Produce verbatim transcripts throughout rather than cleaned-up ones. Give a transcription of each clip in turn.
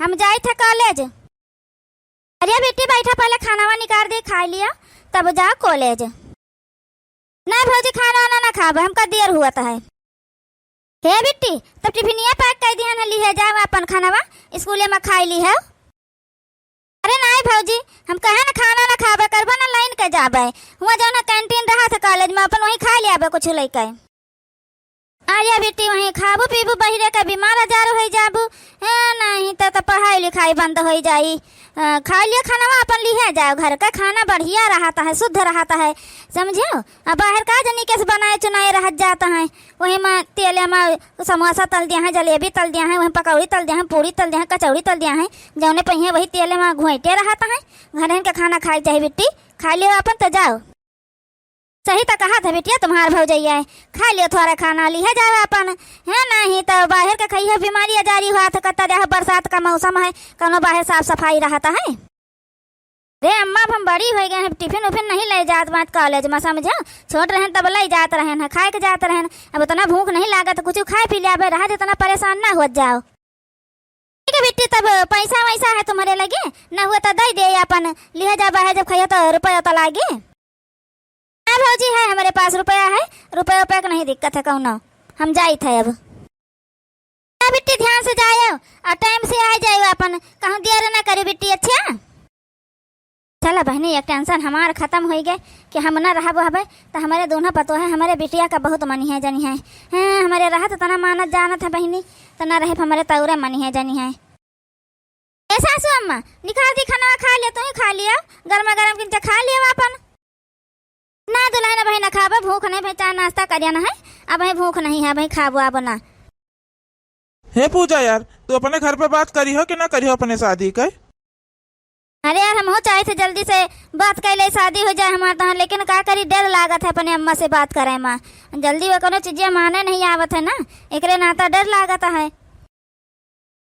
हम जाइत है कॉलेज। अरे बिट्टी, बैठा, पहले खानावा निकाल दी, खाइ लिया, तब जाओ कॉलेज। नहीं भौजी, खाना वाना ना खाबे, हमका देर हुअत है। हे बिट्टी, तब टिफिनिया पैक कइ दिहन है, लिहे जाओ अपन खानावा, स्कूले मा खाइ लिहे। अरे नहीं भौजी, हम कहे ना खाना ना खाबे करबे ना, लाइन के जाबे, हुआँ जौन है कैंटीन रहत है कॉलेज मा, अपन वहीं खाइ लियाबे कुछ लइके। अरे बिट्टी, वहीं खाबू पीबू, बहिरे के बीमार आजार होइ जाबू। ए, नहीं त, त पढ़ाई लिखाई बंद होइ जाई। अ, खाइ लियो खानवा, अपन लिहे जाओ, घर का खाना बढ़िया रहत है, शुद्ध रहत है, समझियो। अब बाहर का जनी कैसे बनाए चुनाए रहत जात है, वही मा तेले मा समोसा तल दिया है, जलेबी तल दिया है, वही पकौड़ी तल दिया है, पूरी तल दिया है, कचौड़ी तल दिया है, जौने पहिए वही तेले मा घुइटे रहत है। घरन के खाना खाए चाही बिट्टी, खाइ लियो अपन त जाओ। सही त कहत है बिटिया तुम्हार भौजैया, खाइ लियो थोड़ा खाना, लिहे जाओ अपन, है नहीं त बाहर के खइहे, बीमारी आजारी हुआ था, कत्ता देह बरसात का मौसम है, कौनो बाहर साफ सफाई रहत है। रे अम्मा, अब हम बड़ी होइ गए हैं, टिफिन उफिन नहीं लइ जात बात कॉलेज मा, समझो, छोट रहन तब लइ जात रहन है, खाए के जात रहन, अब उतना भूख नहीं लागत, कुछ खाए पी लियाबे, रहा जितना परेशान ना हुआ जाओ। ठीक है बिट्टी, तब पैसा वैसा है तुम्हरे लगे? ना हुआ तो दइ दे अपन, लिहे जाबे है जब खइहो तो रुपया तो लागे। हाँ भौजी, है हमरे पास रुपया है, रुपया रुपया के नहीं दिक्कत है कौनो। हम जाइत है अब। हाँ बिट्टी, ध्यान से जायो और टाइम से आ जायो अपन, कहूँ देर ना करी बिट्टी, अच्छा? चला बहिनी, एक टेंशन हमार खतम होइ गए कि हम ना रहब हबे, त हमरे दोनों पतोह है, हमरे बिटिया का बहुत मनिहे जनिहे। हाँ, हमरे रहत तना मानत जानत है बहिनी, त ना रहे हमरे तौरे मनिहे जनिहे। ए सासू अम्मा, निकाल दी खाना, खा लियो, तू ही खा लियो, गर्मा गर्म किंचा खा लियो अपन। ना दुल्हन, अबहीं ना खाबे, भूख नहीं भाई, चाय नाश्ता करिया ना है, अबहीं भूख नहीं है, अबहीं खाबो अब ना। हे पूजा यार, तू अपने घर पे बात करी हो कि ना करी हो अपने शादी के? अरे यार, हम हो चाहे थे जल्दी से बात कर ले, शादी हो जाए हमार तहाँ, लेकिन का करी, डर लागत है अपने अम्मा से बात करे मा। जल्दी वो कोनो चीजिया माने नहीं आवत है ना, एकरे नाता डर लागत है।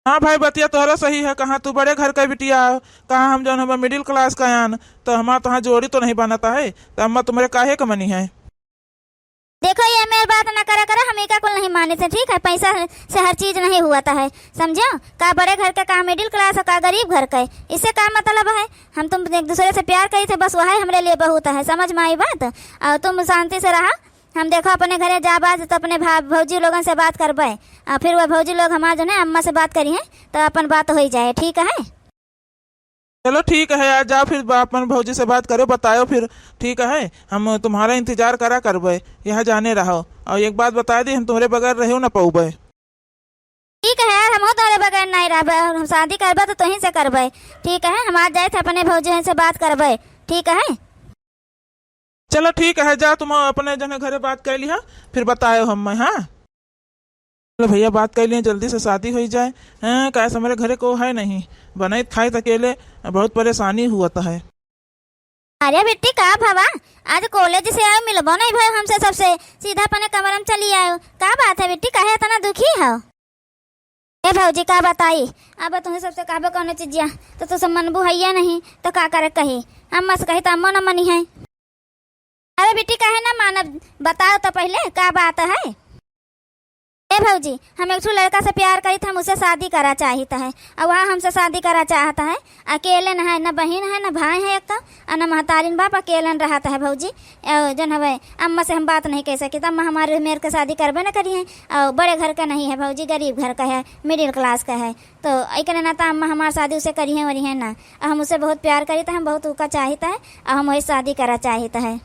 हाँ भाई, बतिया तोहरा सही है। कहाँ तू बड़े घर का बिटिया हो, कहाँ हम जौन हमें मिडिल क्लास का आन, तो हमार तहाँ जोड़ी तो नहीं बनता है, तो अम्मा तुम्हरे काहे का मनी है? देखो, ये मेर बात ना करा करा, हम एका कुल नहीं माने थे, ठीक है? पैसा से हर चीज नहीं हुआ था है, समझो? का बड़े घर का, का मिडिल क्लास का, का गरीब घर का, इससे का मतलब है? हम तुम एक दूसरे से प्यार करी थे, बस वही हमरे लिए बहुत है, समझ में आई बात? और तुम शांति से रहा, हम देखो अपने घरे जाबा तो अपने भा-, भौजी लोगन से बात करबे, और फिर वह भौजी लोग हमार जो है अम्मा से बात करी हैं, तो अपन बात होइ जाए, ठीक है? चलो ठीक है यार, जाओ फिर बा-, अपन भौजी से बात करो, बतायो फिर, ठीक है? हम तुम्हारा इंतजार करा करबे, यहाँ जाने रहो। और एक बात बता दी, हम तुम्हरे बगैर रहो ना पउबे। ठीक है यार, हमहू तोहरे बगैर नहीं रहबे, और हम शादी करबे तो तोही से करबे, ठीक है? हम आज जाए थे अपने भौजी से बात करबे, ठीक है? चलो ठीक है, जा तुम अपने जने घरे बात कर लिहा, फिर बतायो हम मैं, हाँ? चलो भैया, बात कर लिए, जल्दी से शादी होइ जाए। हैं, काहे से हमरे घरे को है नहीं, बनाइत खाइत अकेले, बहुत परेशानी हुआ तो है। अरे बिट्टी, का भवा, आज कॉलेज से आयो, मिलबो नहीं भयो हमसे सबसे, सीधा अपने कमरा में चली आयो। का बात है बिट्टी, काहे इतना दुखी हो? ए भौजी, का बताई, अब तुहे सबसे कहबे कौनो चीजिया, तो तू सब मनबू हैया नहीं, तो का करे कही, अम्मा से कही तो अम्मा न मनी है। अरे बिट्टी, काहे ना मानब, बताओ तो पहले का बात है? ए भौजी, हम एक ठो लड़का से प्यार करी थे, हम उससे शादी करा चाहित है, और वह हमसे शादी करा चाहत है। अकेले न है, न बहिन है, न भाई है एक, और न महतारिन बाप, अकेले न रहत है भौजी। और जौन हवे, अम्मा से हम बात नहीं कह सकी, अम्मा हमारे मेर के शादी करबे न करी है, और बड़े घर का नहीं है भौजी, गरीब घर का है, मिडिल क्लास का है। तो एकरे नाता अम्मा हमार शादी उसे करी है, वरी है ना। और हम उसे बहुत प्यार करी, तो हम बहुत उका चाहित है, और हम वही शादी करा चाहित है।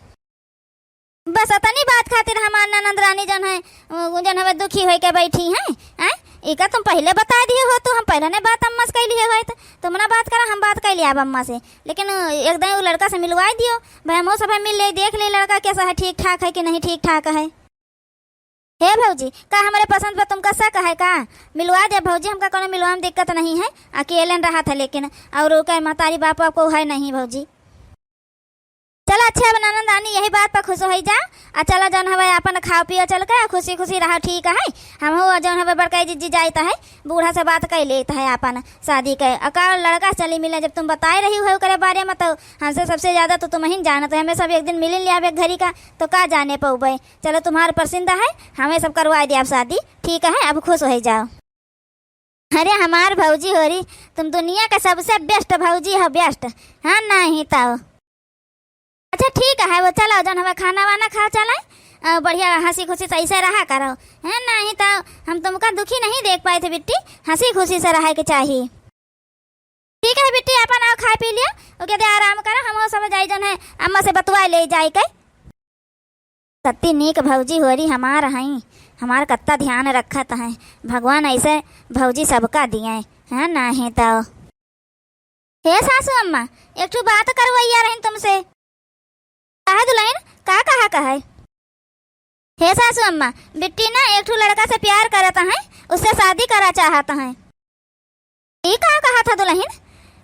बस अतनी बात खातिर हमार ननद रानी जौन है, उ जौन हवे दुखी होइके बैठी हैं, हैं? इका तुम पहले बताइ दिहे होतू, हम पहले ने बात अम्मा से कइ लिहे होइत। तुम ना बात करा, हम बात कइ लिया अब अम्मा से। लेकिन एक दिन उ लड़का से मिलवाइ दियो, भाई हमहू सब मिल ले, देख ले लड़का कैसा है, ठीक ठाक है कि नहीं ठीक ठाक है। हे भौजी, का हमरे पसंद पर तुमका शक है का? मिलवा दे भौजी, हमका कौनो मिलवा में दिक्कत नहीं है, अकेले रहत है लेकिन, और ओकर महतारी बाप को है नहीं भौजी। चला अच्छा, अब ननद रानी यही बात पर खुश होइ जा, आ चला जौन हवे अपन खाओ पियो चल के, खुशी खुशी रहो, ठीक है। हमहू जौन हवे बड़का जिज्जी जाइत है, बूढ़ा से बात कइ लेत है अपन शादी के। आ का लड़का से चली मिले, जब तुम बताए रही हो ओकरे बारे में, तो हमसे सबसे ज्यादा तो तुम ही जानत हो, हमें सब एक दिन मिलिन लिया एक घड़ी का, तो का जाने पउबे। चलो, तुम्हार पसंद है, हमें सब करवाइ दिया अब शादी, ठीक है, अब खुश होइ जाओ। अरे हमार भौजी होरी, तुम दुनिया का सबसे best भौजी हो, best। हाँ, नहीं तो। अच्छा ठीक है, वो चलो जौन हवे खाना वाना खाओ, चले। अ, बढ़िया हँसी खुशी से ऐसे रहा करो। हैं, नहीं तो हम तुमका दुखी नहीं देख पाए थे बिट्टी, हँसी खुशी से रहे के चाही। ठीक है बिट्टी, अपन आओ खाए पी लियो, ओके दे आराम करो, हम सब जाई जौन है अम्मा से बतुआ ले जाए के। कत्ती नीक भौजी होरी हमार हईं, हमार कत्ता ध्यान रखत हैं। भगवान ऐसे भौजी सबका दिए, हैं, नाहीं तो। हे सासू अम्मा, एक ठो बात करवैया रहिन तुमसे। कहा दुलहिन, का कहा कहे? हे सासू अम्मा, बिट्टी ना एक ठो लड़का से प्यार करत हैं, उससे शादी करा चाहत हैं। ई का कहत ह दुलहिन?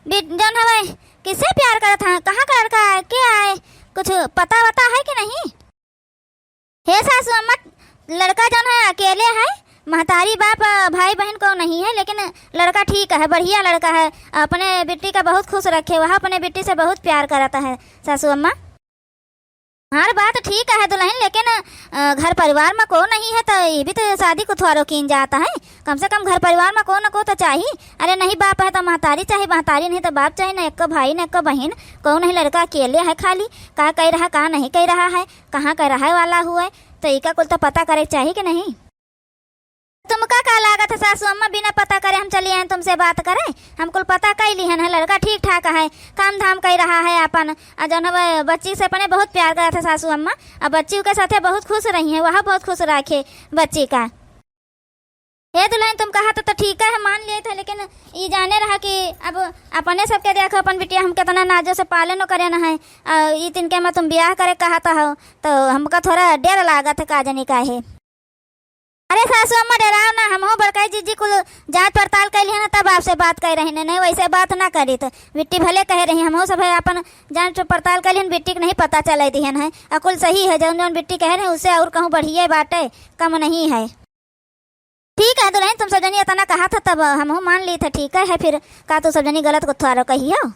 बि-, जौन हवे, किससे प्यार करत ह? कहाँ का लड़का है? के है? कुछ पता वता है कि नहीं? हे सासू अम्मा, लड़का जौन है अकेले है, महतारी बाप, भाई बहिन को नहीं है, लेकिन लड़का ठीक है, बढ़िया लड़का है, अपने बिट्टी का बहुत खुश रखे, वह अपने बिट्टी से बहुत प्यार करत है सासू अम्मा। हर बात ठीक है दुलहिन, लेकिन, अ, घर परिवार मा को नहीं है, तो ये भी तो शादी को थोड़ो कीन जात है। कम से कम घर परिवार मा को न को तो चाही। अरे नहीं बाप है तो महतारी चाही, महतारी नहीं तो बाप चाही, न एको भाई, न एको बहिन, को नहीं, लड़का अकेले है खाली। का कह रहा, का नहीं कह रहा है, कहाँ का रहे वाला हुए, तो इका कुल तो पता करे चाही कि नहीं? तुमका का लागत है सासू अम्मा, बिना पता करे हम चली आए तुमसे बात करे? हम कुल पता कई लिहन है, लड़का ठीक ठाक है, काम धाम कई रहा है अपन, आ जौन हवे बच्ची से अपने बहुत प्यार करत है सासू अम्मा, आ बच्ची के साथे बहुत खुश रही है, वह बहुत खुश रखे बच्ची का। हे दुलहिन, तुम कहा तो, तो ठीक है, हम मान लिए थे, लेकिन ई जाने रहा कि अब अपने सबके देखो, अपन बिटिया हम कितना नाजो से पालन करे न है, आ ई तिनके में तुम ब्याह करे कहत हो, तो हमका थोड़ा डर लागत है, का जानी काहे। अरे सासू अम्मा, डेराव ना, हमहू बड़काई जिज्जी कुल जाँच पड़ताल कइ लिहन, तब आपसे बात कइ रहिन, नहीं वैसे बात ना करित। बिट्टी भले कहे रही, हमहू सब है आपन जाँच पड़ताल कइ लिहन, बिट्टी के नहीं पता चले दिहन है। आ कुल सही है, जौन जौन बिट्टी कहे रही, उससे और कहूँ बढ़िया बाटे, कम नहीं है। ठीक है दुलहिन, तुम सब जनी इतना कहत ह, तब हमहू मान लीत ह, ठीक है, है फिर का तू सब जनी गलत को थोड़ा कहियो?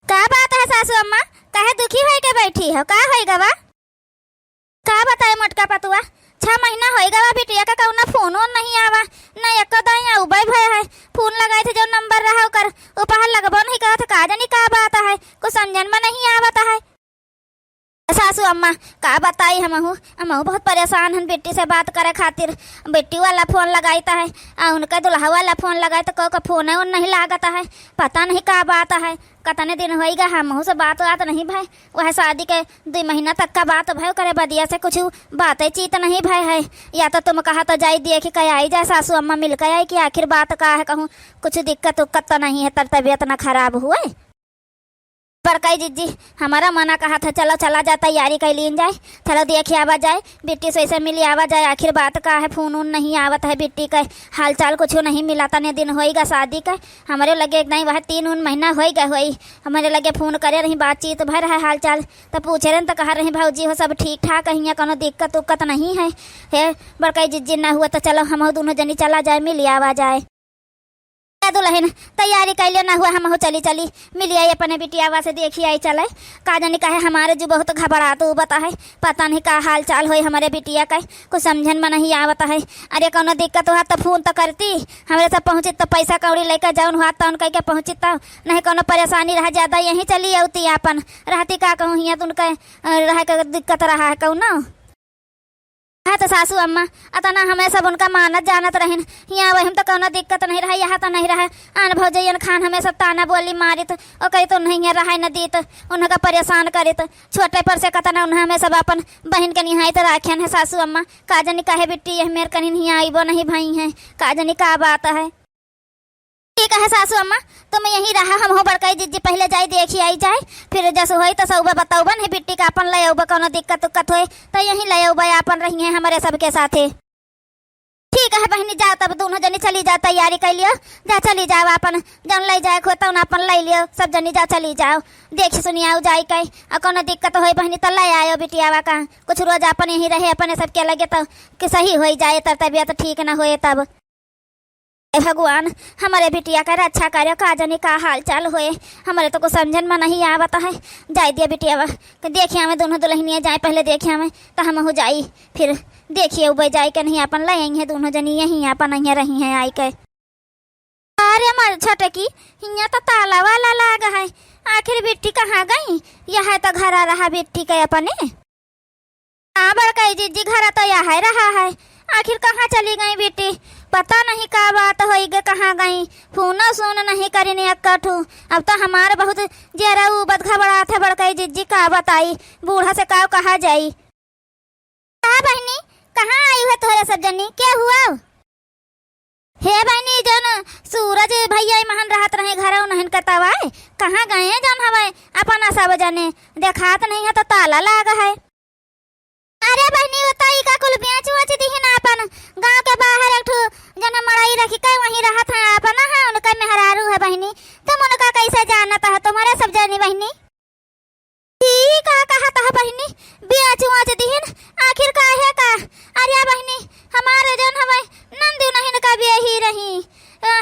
का बात है सासू अम्मा, काहे दुखी होई के बैठी हो, का होई गवा? का बताई मोटका पतुआ, छह महीना होई गवा बिटिया का कौनो फोन वोन नहीं आवा, न एको दाई उबई भय है। फोन लगाई थे, जो नंबर रहा ओकर, उ पहल लगबो नहीं करत, का जानी का बात है, कुछ समझन में नहीं आवत है। सासू अम्मा, का बताई हमहू, हमहू बहुत परेशान हन बिट्टी से बात करे खातिर। बिट्टी वाला फोन लगाइत है, आ उनका दुल्हा वाला फोन लगाइत, को का फोन है, वो नहीं लागत है, पता नहीं का बात है। कतने दिन होइगा, हमहू से बात वात नहीं भय, वह शादी के दुई महीना तक का बात भय, ओकरे बदिया से कुछ बातें चीत नहीं भय है। या तो तुम कहा तो जाई देख के आई जाए, सासू अम्मा मिल के आई कि आखिर बात का है, कहूँ कुछ दिक्कत उक्कत तो नहीं है, तर तबीयत ना खराब हुए। बड़काई जिज्जी, हमारा मना कहा था, चलो चला जा, तैयारी कर लीन जाए, चलो देख आवा जाए, बिट्टी से ऐसे मिल आवा जाए, आखिर बात का है, फोन उन नहीं आवत है, बिट्टी का हाल चाल कुछ नहीं मिला, तने दिन होइगा शादी का, हमारे लगे एक नहीं वह तीन उन महीना होइगा होई, हमारे लगे फोन करे रही, बातचीत भर है हाल चाल, तो पूछे रहे तो कहा रही, भौजी हो सब ठीक ठाक है, हियाँ कोनो दिक्कत उक्कत नहीं है। हे बड़काई जिज्जी, ना हुआ तो चलो हम दोनों जनी चला जाए, मिल आवा जाए। ए दुलहिन, तैयारी कइले ना हुआ, हमहू चली, चली मिली आई अपने बिटियावा से, देखी आई चले। का जानी काहे हमारे जो बहुत घबरात उबत है, पता नहीं का हाल चाल होई हमारे बिटिया का, कुछ समझन में नहीं आवत है। अरे कौनो दिक्कत हुआ तो फोन तो करती, हमरे सब पहुँचित तो पैसा कौड़ी लेकर जौन हुआ तौन कह के पहुँचित तो, नहीं कौनो परेशानी रहा ज्यादा यहीं चली अउती आपन रहती, का कहूँ हियाँ तो उनका, अ, रहे के दिक्कत रहा है कौनो। हाँ तो सासू अम्मा, अतना हमें सब उनका मानत जानत रहिन, हियाँ वही में तो कौनो दिक्कत नहीं रहा, यहाँ तो नहीं रहा। आन भौजैयन खान हमें सब ताना बोली मारित, ओ कही तो नहीं है रहे न दीत, उनका परेशान करित। छोटे पर से कतना उन्हें हमें सब अपन बहिन के निहाइत राखेन है सासू अम्मा। का जानी काहे बिट्टी यह मेर कनिन हियाँ आइबो नहीं भई है, का जानी का बात है। ठीक है सासू अम्मा, तुम यहीं रहा, हम हो बड़काई जिज्जी पहले जाई देखी आई जाए, फिर जस होई तो सउबे बतउबन है बिट्टी का अपन ले अउबे, कौनो दिक्कत उक्कत होए तो यहीं ले अउबे, अपन रही है हमारे सबके साथे। ठीक है बहिनी, जाओ तब दोनों जनी चली जाओ, तैयारी कर लियो, जा चली जाओ, अपन जौन ले जाए खो तौन अपन ले लियो, सब जनी जा चली जाओ, देखी सुनी आओ जाई के, और कौनो दिक्कत होई बहिनी तो ले आयो बिटियावा का, कुछ रोज अपन यहीं रहे अपने सबके लगे तो कि सही होई जाए, तब तबीयत ठीक न होए तब। ए भगवान, हमरे बिटिया का रक्षा करो, का जाने का हाल चाल होए, हमरे तो कुछ समझन में नहीं आवत है। जाए दिया बिटिया, देखिया में दोनों दुल्हनिया जाए, पहले देखिया में तो हम हो जाई, फिर देखिए उबे जाए के नहीं अपन ले आई है दोनों जनी, यहीं अपन यहीं रही हैं आई के। छोटकी, हियाँ तो ताला वाला लाग है, आखिर बिट्टी कहाँ गई? यह तो घरा रहा बिट्टी के अपने। हाँ बड़कई जिज्जी, घरा तो यहै रहा है, आखिर कहाँ चली गई बिट्टी? पता नहीं का बात होई गे, कहाँ गई? फोनो सोन नहीं करिन एक्का ठू। अब तो हमार बहुत जेरा उबत घबरात है बड़कई जिज्जी, का बताई, बूढ़ा से का कहा जाई। का बहिनी, कहाँ आई है तोहरे सब जनी? के हुआ? हे बहिनी, जौन सूरज भैया महन रहत रहे घरौ नहिन कतवाए, कहाँ गए जौन हवै अपना सब जने? देखात नहीं है तो ताला लाग है। अरे बहिनी, वो तो इका कुल बेच उच दिहिन आपन, गाँव के बाहर एक ठो जौन मड़ई रखी के वहीं रहत है आपन, हाँ, उनका मेहरारू है बहिनी, तुम उनका कैसे जानत है तुम्हरे सब जनी बहिनी? ई का कहत ह बहिनी, बेच उच दिहिन? आखिर काहे का? अरे बहिनी, हमारे जौन हवै नंदी नहिन का बेही रही। अ,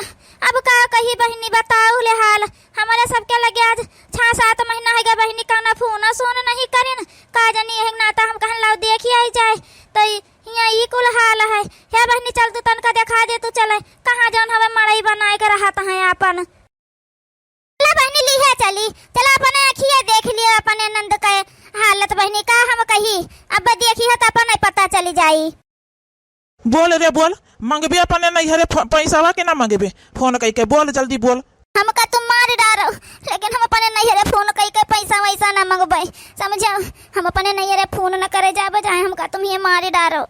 अब का कही बहिनी, बताऊ ले हाल। हमरे सबके लगे आज छह सात महीना होइ गा बहिनी, कौनो फोन सोन नहीं करिन। का जनी एह नाता हम कहन लाओ देखी आई जाए, तो ई, हियाँ ई कुल हाल है। हे बहिनी, चल तू तनका देखा दे, तू चले कहाँ जौन हवै मड़ई बनाए के रहत है आपन। चला बहिनी, लिहे चली, चला अपने अखिए देख लियो अपने नंद के हालत बहिनी, का हम कही, अब देखी है तो अपने पता चली जाई। बोल रे बोल, मंगबे अपने नैहरे फ-, पैसावा के ना मंगबे? फोन कई के बोल, जल्दी बोल। हमका तुम मार डारो, लेकिन हम अपने नैहरे फोन कई के पैसा वैसा ना मंगबे, समझो? हम अपने नैहरे फोन न करे जाबे, चाहे हमका तुम ये मार डारो।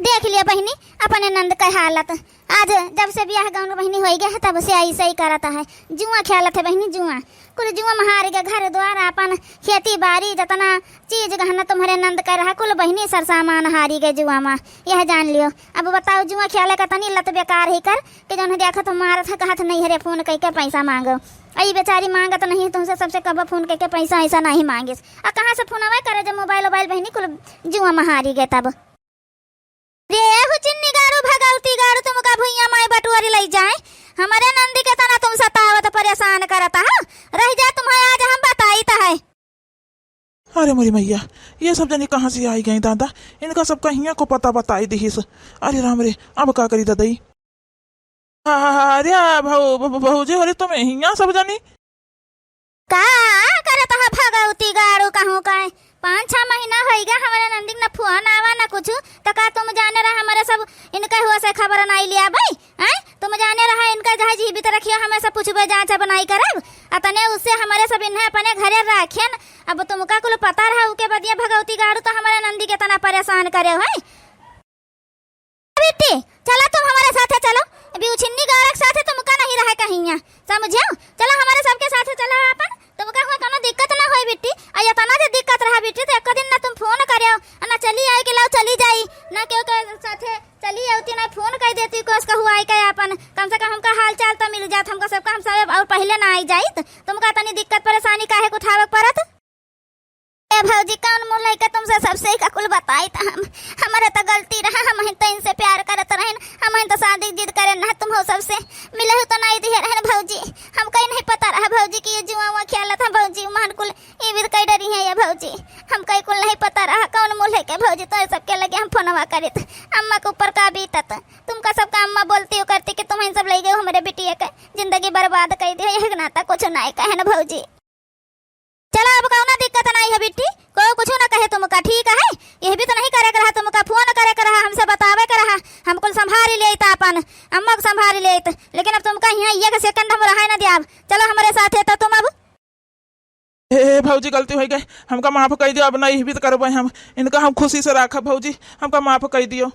देख लिया बहिनी, अपने नंद के हालत। आज जब से बियाह गौन बहिनी होई गया है, तब से ऐसे ही करत है। जुआ खेलत है बहिनी, जुआ। कुल जुआ में हार के घर द्वार, अपन खेती बाड़ी, जितना चीज गहना तुम्हरे नंद के रहा, कुल बहिनी सरसामान हारी गए जुआ में। यह जान लियो। अब बताओ, जुआ खेले का तनी लत बेकार ही कर कि जौन देखत मारत है, कहत नैहरे फोन कई के पैसा मांगो। अई बेचारी मांगत नहीं तुमसे, सबसे कब फोन कई के पैसा ऐसा नहीं मांगिस। आ कहाँ से फोनवा करे जब मोबाइल वोबाइल बहिनी कुल जुआ में हारी गए तब। रे हुचिन्नी गाड़ू, भगवती गाड़ू, तुमका भुइयां माई बटुअरी लई जाए। हमरे नंदी के तना तुम सतावत परेशान करत हो। रह जा, तुम्हें आज हम बताइत है। अरे मोरी मैया, ये सब जनी कहाँ से आई गई दादा? इनका सबका हियाँ को पता बताई दिहिस। अरे राम रे, अब का करी ददई? अरे भौ-, भौ-, भौजी, अरे तुम हियाँ सब जनी? का करत ह भगवती गाड़ू कहूँ का? पाँच छह महीना होई गया हमरे नंदी के न फोन आवा न कुछ, त का तुम जाने रहा हमरे सब इनके हुआ से खबर नाई लिया भाई? हैं? तुम जाने रहा इनका जहाँ जीवित रखियो, हमें सब पूछबे जाँच अब नाई करब। अतने उससे हमरे सब इन्हें अपने घरे राखेन। अब तुमका कुल पता रहा, उके बदिया भगवती गाड़ू तो हमरे नंदी के तना परेशान करे हो, हैं? बिट्टी, चला तुम हमरे साथे चलो। अभी उछिन्नी गाड़क साथे तुमका नहीं रहे कहिया, समझियो? चलो हमरे सबके साथे चलो आपन, तुमका हुआ कोनो दिक्कत ना होई बिट्टी। आ इतना जे दिक्कत रहा बिट्टी, तो एको दिन ना तुम फोन करेओ, आ ना चली आए कि लाओ चली जाई, ना केहू के साथे चली आउती, ना फोन कर देती, कोस का हुआ है का आपन, कम से कम हमका हाल चाल तो मिल जात, हमका सबका हम सब और पहले ना आई जाइत, तुमका इतनी दिक्कत परेशानी काहे के उठावे के पड़त? ए भौजी, कौन मुँह लइके तुमसे सबसे का कुल बताई त हम? हमरे त गलती रहा, हमहिन त इनसे प्यार करत रहेन, हमहिन त शादी जिद करेन ना, तुम हो सबसे मिले हो तो नहीं दिहे रहेन भौजी। हमका ही नहीं पता रहा भौजी कि ये जुआ उआ खेलत है भौजी, महन कुल ई विध कई डरी है ये भौजी। हमका ही कुल नहीं पता रहा, कौन मुँह लइके भौजी तोरे सबके लगे हम फोनवा करित। अम्मा के ऊपर का बीतत, तुमका सबका अम्मा बोलती हो करती कि तुम इन सब लइ गए हमरे बिटिया के जिंदगी बर्बाद कर दी है, यही नाता कुछ नहीं कहे न भौजी। चला, अब कौनो दिक्कत नाई है बिट्टी, कोई कुछ ना कहे तुमका, ठीक है? यह भी तो नहीं करे के रहा तुमका, फोन करे के रहा, हमसे बतावे के रहा, हम कुल संभारी लेइत आपन, अम्मा को संभारी लेइत, लेकिन अब तुमका यहाँ एक सेकंड हम रहे ना दियाब। चलो हमरे साथे तो तुम अब। हे, हे भौजी, गलती होइ गई, हमका माफ कर दियो, अब नहीं भी तो करबे हम, इनका हम खुशी से राखब भौजी, हमका माफ कर दियो।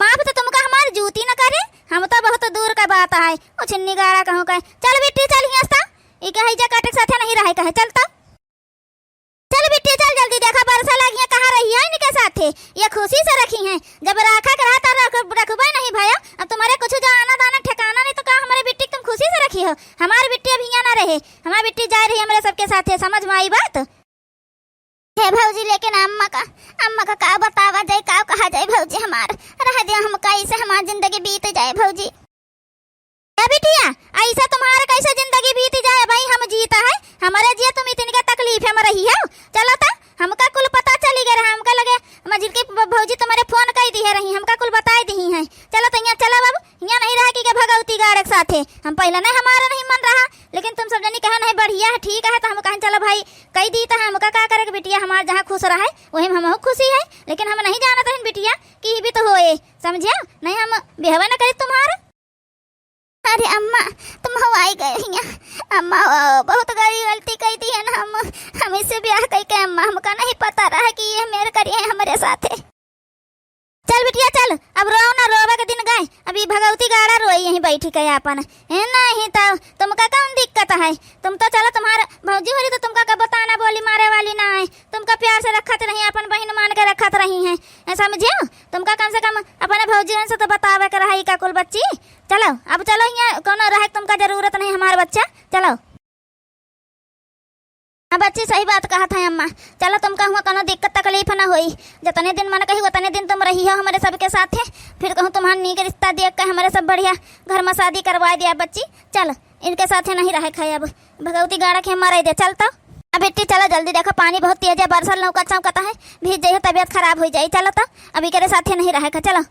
माफ तो तुमका हमार जूती न करे, हम तो बहुत दूर का बात है। ओ छिन्नी गाड़ा कहूँ का, चल बिट्टी चल हियाँ से, ई के हैजा काटे के साथे नहीं रहे कहे, चल तो। चल बिट्टी चल जल्दी, देखा बरसा लगी है, कहाँ रही है इनके साथे, ये खुशी से रखी हैं, जब राखा के रहा तो रख, रखबे नहीं भया। अब तुम्हारे कुछ जो आना दाना ठिकाना नहीं तो का हमारे बिट्टी के तुम खुशी से रखी हो? हमार बिट्टी अब हियाँ ना रहे, हमार बिट्टी जा रही हमरे सबके साथे, समझ में आई बात? हे भौजी, लेकिन अम्मा का, अम्मा का का बतावा जाए, का कहा जाए भौजी हमार, रह दिया हम कैसे हमार जिंदगी बीत जाए भौजी। ए बिटिया, ऐसा तुम्हारा कैसे जिंदगी बीत जाए भाई, हम जीता है, हमारे जिया तुम इतनी का तकलीफ में रही हो। चलो तो, हमका कुल पता चली गए रहा, हमका लगे मझिल की भ-, भौजी तुम्हारे फोन कर दिए रही, हमका कुल बताई दी है। चलो तो यहाँ चलो अब, यहाँ नहीं रहा कि के भगवती गाड़े के साथे। हम पहले नहीं, हमारा नहीं मन रहा, लेकिन तुम सब जनी कहे नहीं बढ़िया है, ठीक है, तो हम कहें चलो भाई, कही दी तो हमका का करे के बिटिया, हमार जहाँ खुश रहे वही में हम खुशी है। लेकिन हम नहीं जानत रहन बिटिया कि ई भी तो होए, समझे? नहीं हम बिहवे न करी तुम्हार। अरे अम्मा, तुम हो आई गए हियाँ। अम्मा, वो बहुत बड़ी गलती कही दी है ना हम, हम इससे ब्याह कही के अम्मा, हमका नहीं पता रहा कि ये मेर करी है हमारे साथे। चल बिटिया चल, अब रो ना, रोवे के दिन गए। अब ई भगवती गाड़ा रोई यहीं बैठी के आपन। ए नहीं तो तुमका कौन दिक्कत है? तुम तो चलो, तुम्हार भौजी होली तो तुमका कबो ताना बोली मारे वाली ना है, तुमका प्यार से रखत रही, अपन बहिन मान के रखत रही हैं, ए, समझियो? तुमका कम से कम अपने भौजी से तो बतावे के रहा, ई का कुल बच्ची। चलो अब चलो, यहाँ कोनो रहे के तुमका जरूरत नहीं हमार बच्चा, चलो। हाँ बच्ची, सही बात कहत है अम्मा। चलो, तुमका हुआ कोनो दिक्कत तकलीफ ना होई। जतने दिन मन कही उतने दिन तुम रही हो हमरे सबके साथे। फिर कहूँ तुम्हार नीक रिश्ता देख के हमरे सब बढ़िया घर में शादी करवाए दिया बच्ची। चल, इनके साथे नहीं रहे खाए अब। भगवती गाड़ा के मारे दे, चल तो। अब बेटी चलो जल्दी, देखो पानी बहुत तेज है, बरसल नौका चमकता है, भीज जाइए, तबीयत खराब हो जाए। चलो तो, अब इनके साथे नहीं रहे खा, चलो।